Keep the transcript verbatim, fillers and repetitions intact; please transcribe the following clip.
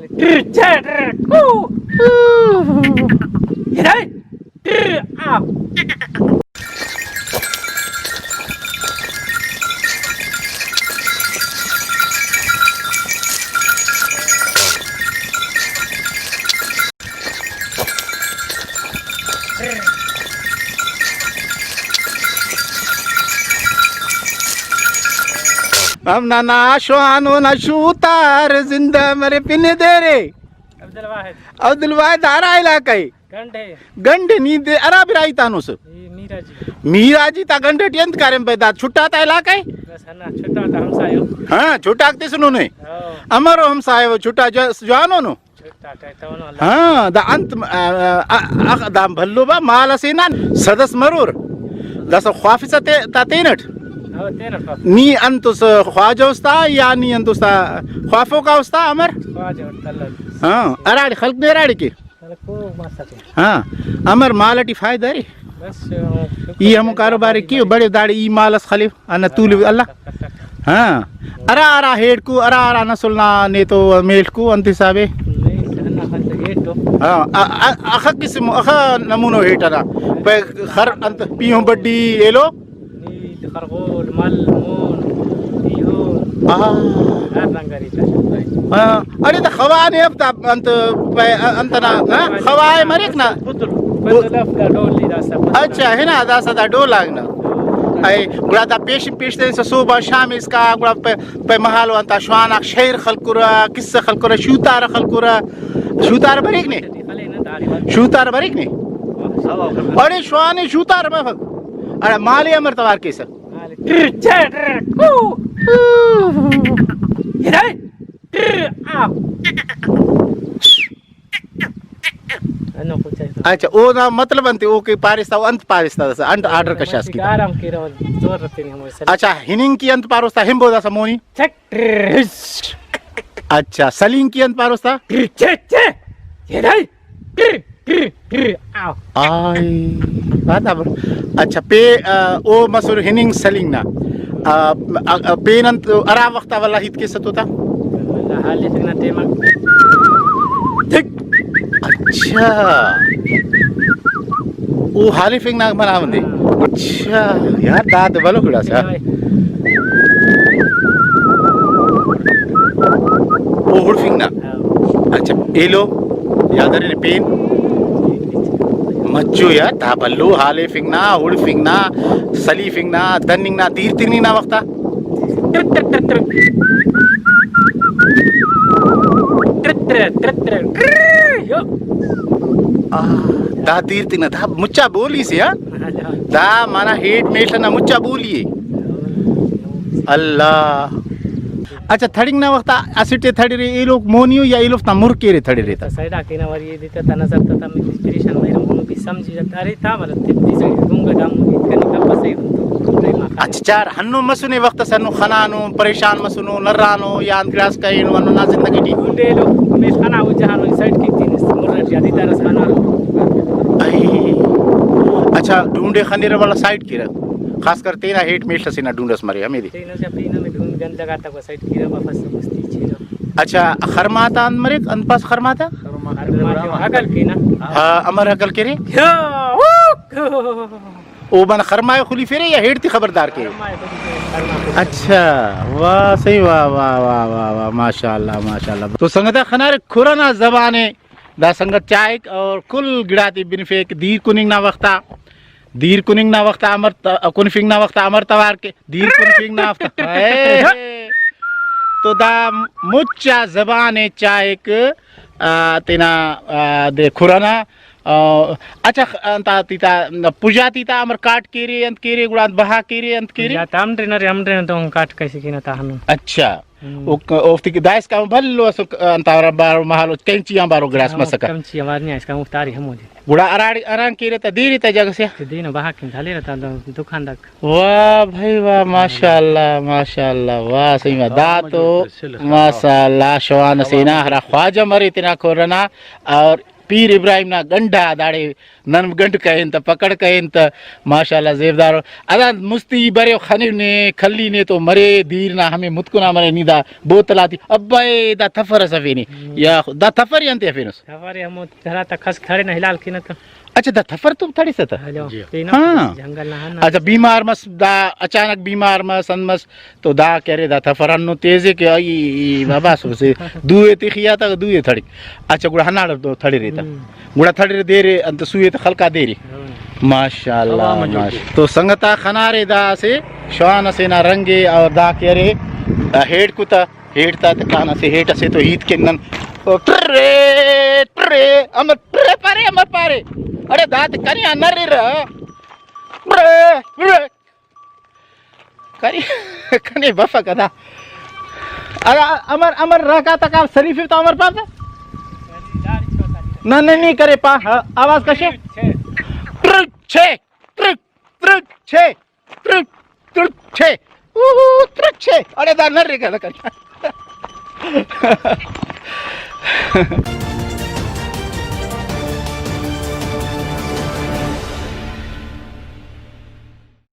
ٹر چہ ٹر کو۔ ہدائے ٹر آ۔ ہم ننا شوانو نا شوتار زندہ مرے پن دیرے۔ عبدالواحد۔ عبدالواحد ہرا علاقہ ءِ؟ گنڈ ءِ۔ گنڈ ءِ۔ نی دے ہرا براہوئی تانوس؟ ای میراجی۔ میراجی تا گنڈ ٹی انت کاریم بھئی، دا چھٹا تا علاقہ ءِ؟ بس ہندا چھٹا تا ہمسایہ او۔ ہاں، چھٹاک تسنو نے؟ ہاں۔ امرو ہمسایہ او، چھٹا جو-، جوانو نو؟ ہاں، دا انت، آ، آ، آ، دا بھلو با مال اسے نا سد اس مرور۔ داسہ خوافسہ تے-، تا تینٹ؟ ہاں، تینٹ خواف۔ نی انت اس خواجہ استا یا نی انت استا خوافوکا استا امر؟ خواجہ اور تلت۔ ہاں، اراڑے خلق نے اراڑے کے؟ خلق کو ماسا کے۔ ہاں، امر مال ٹی فائدہ ارے؟ بس، آ، ای ہمو کاروبار ءِ کیو، بڑے داڑے ای مال اس خلیو، انا تولو اللہ۔ ہاں، ہرا ہرا ہیڑکو، ہرا ہرا نسل نا نیتو میلکو، انت حساب ءِ؟ ہاں، ا-، ا-، اخہ قسم، اخہ نمونو ہیٹ ہرا۔ پہ خر انت پیہن بڈی ایلو؟ خرغول، مل، مون، پیہن۔ آ۔ ہر رنگ ءِ ہیٹ۔ ہاں۔ اڑے دا خوا نے اب دا انت پہ-، انت نا، ہاں، خوا ءِ مریک نا؟ پتل، پتل اف دا ڈول ای داسہ پتل۔ اچھا، ہنا داسہ دا ڈول آک نا۔ اے، گڑا دا پیشن پیش تیسہ صبح شام اسکا، گڑا پہ، پہ مہالو انت آ شوان آک شعر خلکرہ، قصہ خلکرہ، شوتار خلکرہ۔ شوتار بریک نے؟ شوتار بریک نے؟ اڑے شوان ءِ شوتار مفک۔ اڑے مال ءِ امر توار کیسہ؟ ٹر چہ ٹر کو۔ ہدائے ٹر آ۔ اچھا، او نا مطلب انت، او کہ پاریس تا، او انت پاریس تا، داسہ انت آرڈر کشاس کی؟ آرام کیرہ، زور رتنے ہمو سر۔ اچھا، ہننگ کی انت پاروس تا؟ ہمبو داسہ مونی۔ چک ٹر ہش۔ اچھا، سلینگ کی انت پاروس تا؟ ٹر چہ چہ۔ ہدائے۔ ٹر، ٹر، ٹر، آ۔ آئے۔ آ، دا بر-، اچھا، پے-، آ، او مسر ہننگ سلینگ نا۔ آ، آ، آ، پین انت ہرا وخت آ ولدا ہیت کیسہ تو تا؟ ولدا حال ایفنگ نا ٹائم آ۔ ٹھیک۔ اچھا۔ او حال ایفنگ نا مناوندے۔ ہاں۔ اچھا، یار، دا تو بھلو گڑاس آ۔ او ہڑفنگ نا۔ ہاں۔ اچھا، ایلو یاد ارے نے پین؟ مچو یار، دا بھلو حال ایفنگ نا، ہڑفنگ نا، سلیفنگ نا، دننگ نا، دیر تننگ نا وخت آ۔ تر تر تر تر۔ تر تر تر تر۔ یو۔ آ، دا دیر تننگ نا، دا مچا بولی سے، ہاں؟ دا مانا ہیٹ میل ئنا مچا بولی ءِ۔ اللہ۔ اچھا، تھڑنگ نا وخت آ اسٹ ءِ تھڑرے، ایلوک مونی ءُ یا ایلوفتا مُر کیرے تھڑرے تا؟ سائیڈ آ کینہ وری ایدے تا نظر تا، تا پریشان مریرہ، مونو بھی سمجھی جاتا، ارے تا مطلب تیسہ گنگ دا مونی کنے کپسہ ایہن تو ٹائم آ خان۔ اچھا، چار ہنو مسنے وخت اس ہنو خنانو، پریشان مسنو، نرانو یا انت گڑاس کرینو ہنو نا زندگی ٹی؟ ڈھونڈ ایلو، میل خنا او جہان وری سائیڈ کیک تینس، مُر ٹی ادی دارس بنارو۔ ائی۔ اچھا، ڈھونڈے خنیرہ ولا سائیڈ کیرہ، خاص کر تینا ہیٹ میل ئسے نا ڈھونڈ ئس مرے ہمیدے۔ تینا سے پین ہمے ڈھونڈ گندگ آتا سائیڈ کیرہ، واپس مستی چیرہ۔ اچھا، خرما تا انت مریک، انت پاس خرما تا؟ خرما تے ہکل کینہ۔ ہاں، امر ہکل کیرے؟ او بن خرما ءِ خلیفیرے یا ہیڑ تے خبردار کے؟ خرما ءِ خلیفیرے، خرما ءِ خلیفیرے۔ اچھا، واہ، صحیح، واہ، واہ، ماشاءاللہ، ماشاءاللہ۔ تو سنگتا خنارے کھرنا زبان ءِ، دا سنگت چائک اور کل گڑاتے بنفیک دیر کننگ نا وختا۔ دیر کننگ نا وخت آ امر ت-، کنفنگ نا وخت آ امر توار کے؟ دیر کنفنگ نا وخت آ۔ اے! تو دا مچ آ زبان ءِ چائک، آ، تینا، آ، دے کھرنا، آ، اچھا، خ-، انتا تیتا، پژا تیتا امر کاٹ کیرے، انت کیرے، گڑا انت بہا کیرے، انت کیرے؟ پژا تا ہمڈن ارے، ہمڈن تو کاٹ کیسے کینہ تا ہنو۔ اچھا۔ ہم۔ او ک-، اوفتے کہ دائسکان بھلو اسو ک-، انت ہرا بارو مہالو کینچی آن بارو گڑاس ہاں، مسکہ۔ کینچی آن بارو نی آئسکان اوفتا ارے ہمودے۔ گڑا اراڑے اران کیرہ تا دیرے تا جگہ سے آ؟ کہ دینو بہا کن ہلیرہ تا دکان داک۔ واہ بھائی واہ، ماشاءاللہ، ماشاءاللہ، واہ صحیح واہ۔ دا تو ماشاءاللہ شوان اسے نا ہرا خواجہ مرے تینا کھرنا اور پیر ابراہیم نا گنڈا داڑے نن گنڈ کہین تہ، پکڑ کہین تہ، ماشاءاللہ زیبدار۔ ادا مستی برے و خنونے، کھلینے تو مرے، دیر نا ہمے متکنا مرے، نی دا بوتل آتی، ابا اے دا تفر ئس ہرفینے۔ ہم۔ یا خو-، دا تفر ئے انتے ہرفینس؟ تفر ئے ہمو ہرا تا کس کھڑے نا ہلال کینہ تہ۔ اچھا، دا تفر تو تھڑسہ تہ؟ ہلو، جی۔ تینا ہاں۔ جنگل نا ہن۔ اچھا، بیمار مس، دا اچانک بیمار مس، انت مس، تو دا کہ ارے دا تفر ہندن تیز ءِ کہ ای، ای بابا سوسے دو ئے تخیا تا، دو ئے تھڑک۔ اچھا، گڑا ہنداڑے تو تھڑرے تا۔ ہم۔ گڑا تھڑرے دیرے انت سو ئے تا خلقا دیرے۔ ہاں۔ ماشاءاللہ، ہوا مجوڑ ماش-، تو سنگتا خنارے دا اسہ شوان اسے نا رنگ ءِ اور دا کہ ارے، آ، ہیٹ کتا، ہیٹ تا تے کان اسے ہیٹ اسے تو ہیت کن نن۔ او ٹرے، ٹرے، امر ٹرے پارے، امر پارے۔ اڑے دا تے کنے آ نررہ۔ ٹرے، ٹرے۔ کنے، کنے بفک ادا۔ ادا امر، امر رکا تکا سریف تو امر پاپ۔ نہ، نہ، نہیں کرے پا۔ ہاں، آواز کشے۔ ٹرک چھ، ٹرک، ٹرک چھ، ٹرک، ٹرک چھ۔ اوہو، ٹرک چھ۔ اڑے دا نہ رے گا کر۔